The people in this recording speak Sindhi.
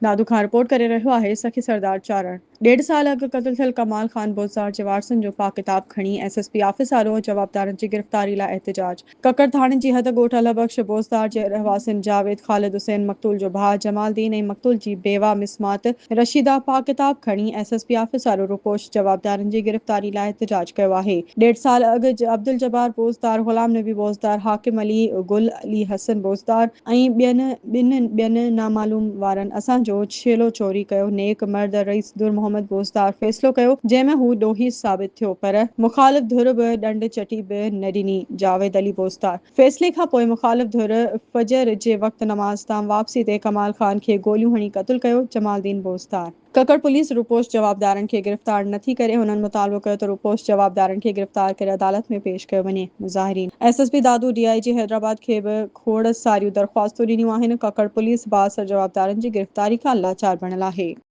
دادو کان رپورٽ ڪري رهيو آهي سخي سردار چارڻ. ڏيڍ سال اڳ قتل ٿيل ڪمال خان بوزدار جي وارثن جو پاڪ ڪتاب کڻي ايس ايس پي آفيس آڏو جوابدارن جي گرفتاري لاء احتجاج. ڪڪڙ ٿاڻي جي حد ڳوٺ الهه بخش بوزدار جي رهواسين جاويد خالد حسين مقتول جو ڀاء جمال دين ۽ مقتول جي بيوه مسمات رشيده پاڪ ڪتاب کڻي ايس ايس پي آفيس آڏو روپوش جوابدارن جي گرفتاري لاء احتجاج ڪيو آهي. ڏيڍ سال اڳ عبدالجبار بوزدار، غلام نبي بوزدار، حاڪم علي، گل علي حسن بوزدار ۽ ٻين ٻن ٻين نامعلوم وارن اسان جو ڇيلو چوري ڪيو نيڪ مرد رئيس در محمد بوزدار فيصلو ڪيو جنهن ۾ هو ڏوهي ثابت ٿيو پر مخالف ڌر به ڏنڊ چٽي به نه ڏني جاويد علي بوزدار فيصلي کان پوء مخالف ڌر فجر جي وقت نماز تان واپسي تي ڪمال خان کي گوليون هڻي قتل ڪيو جمال الدين بوزدار. ڪڪڙ پوليس روپوش جوابدارن کي گرفتار نه ٿي ڪري، هنن مطالبو ڪيو ته روپوش جوابدارن کي گرفتار ڪري عدالت ۾ پيش ڪيو وڃي. مظاهرين S S P Dadu, D I G Hyderabad کي به کوڙ ساريون درخواستون ڏنيون آهن، ڪڪڙ پوليس بااثر جوابدارن جي گرفتاري کان لاچار بڻيل آهي.